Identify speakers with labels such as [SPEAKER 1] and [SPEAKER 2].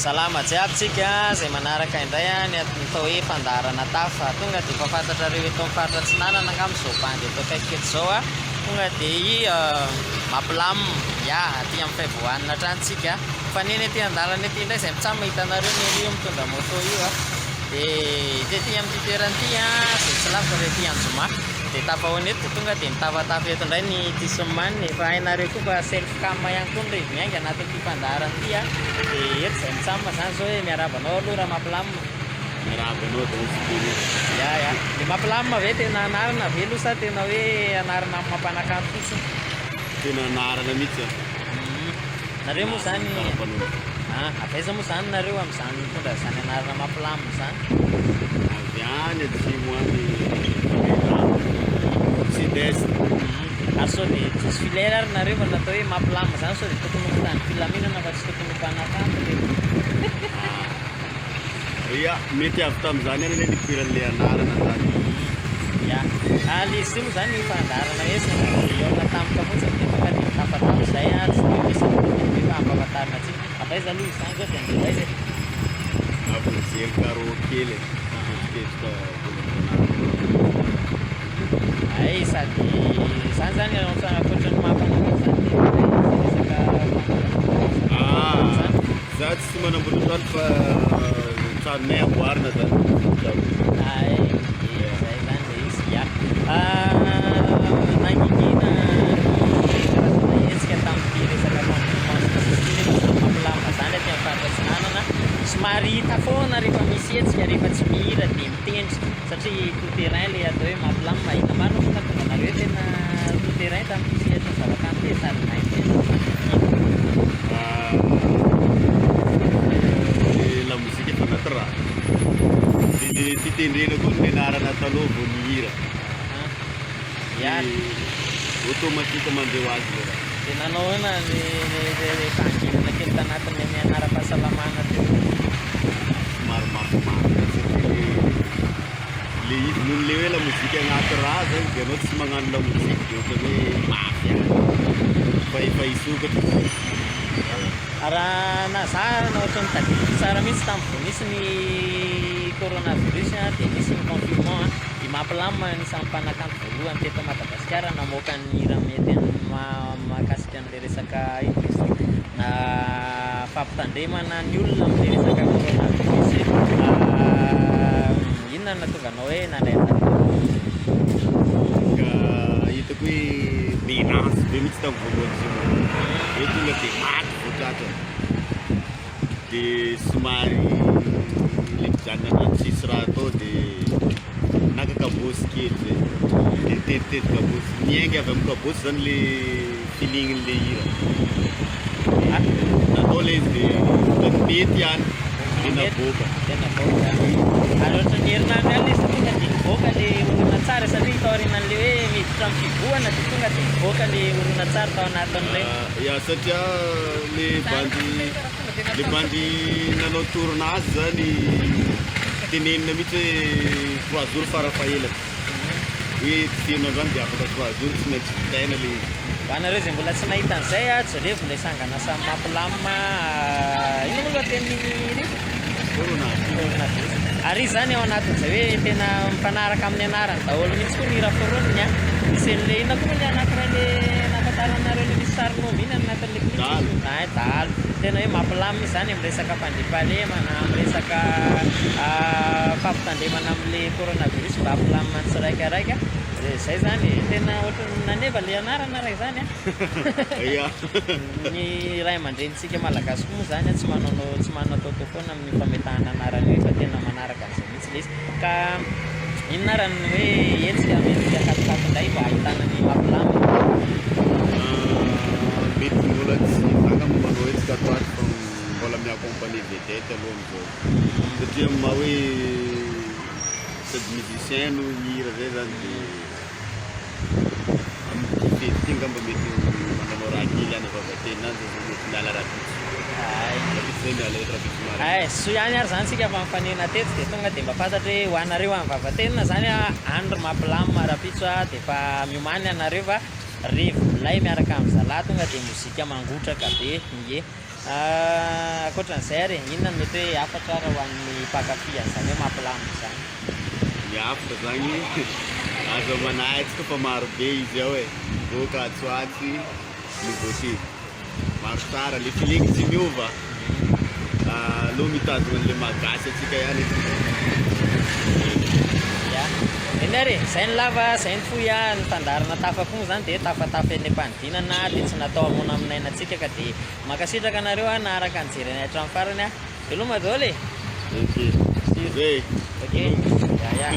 [SPEAKER 1] Salama jiaby tsika izay manaraka indray ny atao hoe fandaharana tafa. Tonga dia efa fantatrareo eto amin'ny faritra Atsinanana angamba izao bandy eto akaiky eto izao. Tonga dia mampilamina, ya, aty amin'ny Faivohanina hatrany tsika. Fa ny eny aty an-dalana ety indray izay mitsam hitanareo ny ery io mitondra moto io. Dia tety amin'ity toerana ity izay tsy lavitra fa ety Anjoma. Dia tafahoana eto dia tonga dia mitafatafa eto indray ny Tisman. Efa hainareo koa fa self cam ihany koa ny revy miainga anatin'ity fandaharana ity a. Dia eto izay mitsam izany izao hoe miarahaba anao aloha raha mampilamina.
[SPEAKER 2] Miarahaba anao daholo Siteny.
[SPEAKER 1] Ya ya. Dia mampilamina ve tena anarana ve aloha sa tena hoe anarana amin'ny maha mpanakanto fotsiny?
[SPEAKER 2] Tena anarana mihitsy a.
[SPEAKER 1] Nareo moa izany ah, avy aiza moa izany nareo amin'izany mitondra izany anarana mampilamina izany?
[SPEAKER 2] Avy any atsimo any Tomerano, sud est.
[SPEAKER 1] Ary sao dia tsisy filaire ary nareo fa natao hoe mampilamina izany sao dia tokony ho mpitandro filaminana fa tsy tokony ho mpanakanto le.
[SPEAKER 2] Ya, mety avy tamin'izany ihany anie nipoiran'ilay anarana zany.
[SPEAKER 1] Ya, ah, le izy ity moa zany fandaharana hoe sendra nihaona tampoka fotsiny dia tonga dia nitafatafa izay ah, tsy dia misy ny tokony hoe fa ampahafantarina antsika. Avy aiza aloha izany zao dia andeha ho aiza e?
[SPEAKER 2] Avy nijery carreau kely e, niketriketrika teny an-tanàna.
[SPEAKER 1] Hay, sady izany zany ankoatra ny maha mpanakanto zany dia resaka fanaovana
[SPEAKER 2] Ah, za Tsy manamboatra trano fa tranonay amboarina zany.
[SPEAKER 1] Ay, zay zany le izy ya. Nangingina ny karazana hetsika tamin'ity resaka confinement sy ny sisa ity nefa samy mampilamina zany aty amin'ny faritra Atsinanana. Somary hita foana rehefa misy hetsika, rehefa tsy mihira dia mitendry satria tout terrain le atao hoe mampilamina. Inona marina moa no nahatonga anareo hoe tena tout terrain tamin'ity sehatry ny zavakanto ity e sady mahay mitendry no mahay mihira?
[SPEAKER 2] Le lamozika efa anaty rà. De le fitendrena koa no nianarana taloha vao nihira.
[SPEAKER 1] Ya.
[SPEAKER 2] De automatique mandeha ho azy le raha.
[SPEAKER 1] De nanao ahoana ny le fahanginana kely tanatin'le ny anaram-pahasalamana teo?
[SPEAKER 2] Somary mafimafy satria le le izy noho le hoe lamozika anaty rà zany de anao tsy magnano lamozika de ohatran'ny hoe mafy ihany fa efa hisokatra izy.
[SPEAKER 1] Raha na za na ohatran'ny tadidiko tsara mihitsy tamin'ny vao nisy ny coronavirus dia nisy ny confinement i Mampilamina anisan'ny mpanakanto voalohany teto Madagasikara namoaka ny hira mety mahakasika an'ilay resaka inona izy ity fampitandremana ny olona amin'ilay resaka coronavirus. Inona no nahatonga anao hoe nandray an'izany coronavirus?
[SPEAKER 2] Ka hitako hoe menace be mihitsy tamin'ny voalohany izy io hoe tonga dia maty vao tratra dia somary le mijanona anaty tsisy raha atao dia naka kabôsy kely zay dia nitendritendry kabôsy, niainga avy amin'ny kabôsy zany le feeling-n'le hira dia natao le izy dia hitako mety ihany dia navoaka.
[SPEAKER 1] Dia navoaka. Ary ohatran'ny herinandro ihany ilay izy tonga dia nivoaka ilay horonantsary satria taorianan'ilay hoe miditra amin'ny fivohana dia tonga dia nivoaka ilay horonantsary tao anatin'ilay.
[SPEAKER 2] Ya satria le bandy le bandy nanao tournage zany tenenina mihitsy hoe trois jours farafahelany hoe tsy feno androany dia afaka trois jours tsy maintsy vitaina le izy.
[SPEAKER 1] Ho anareo izay mbola tsy nahita an'izay, jerevo ilay sangan'asa mampilamina, inona moa lohatenin'iny hira iny? Coronavirus. Ary izy izany ao anatin'izay hoe tena mifanaraka amin'ny anarany daholo mihitsy koa ny hira foroniny an. Misy an'ilay inona koa moa ilay anankiray ilay nahafantaranareo ilay misy sarin'omby iny anatin'ilay clip?
[SPEAKER 2] Dahalo.
[SPEAKER 1] Ay, dahalo. Tena hoe mampilamina izy izany amin'ny resaka fandriampahalemana, amin'ny resaka fampitandremana amin'ilay coronavirus mba hampilamina ny tsiraikaraika. Dia izay izany e. Tena ohatran'ny naneva ilay anarana raha izany an.
[SPEAKER 2] Ya.
[SPEAKER 1] Ny ray aman-drenintsika malagasy koa moa izany tsy manao tsy manataotao foana amin'io fametahana anarana io fa tena manaraka an'izay mihitsy ilay izy. Ka inona ary ny hoe hetsika mety akatokatoka indray mba ahitana ny mampilamina?
[SPEAKER 2] Mety mbola tsy za angamba manao hetsika ato ato fa mbola mi-accompagner vedette aloha amin'izao satria amin'ny maha hoe sady musicien no mihira zay zany dia Amin'ity fety ity angamba mety mananao raha kely any Vavatenina any zay mety miala rahampitso. Rahampitso zay miala eto rahampitso maraina.
[SPEAKER 1] Hay, soa ihany ary zany tsika fa mifanena teto dia tonga dia mba fantatra hoe ho anareo any Vavatenina zany any ry mampilamina rahampitso dia efa miomàna ianareo fa revy milay miaraka amin'ny zalahy tonga dia mozika mangotraka be, ie. Ankoatran'izay ary e, inona no mety hoe hafatra ary ho an'ny mpankafy an'izany hoe mampilamina izany?
[SPEAKER 2] Ny hafatra zany, aza manahy antsika fa maro be izy ao e, mivoaka atsy ho atsy nouveauté. Maro tsara, le feeling tsy miova, aleo mitazona an'le maha gasy antsika ihany antsika.
[SPEAKER 1] Ya. Eny ary e, zay ny lava, zay ny fohy a, ny fandaharana tafa koa moa zany dia tafatafa eny am-panidinana dia tsy natao hamoana amin'aina antsika ka dia mankasitraka anareo a naharaka nijery anay hatramin'ny farany a. Veloma daholo e!
[SPEAKER 2] Ok.
[SPEAKER 1] Sur.
[SPEAKER 2] Zay.
[SPEAKER 1] Ok. Ya ya.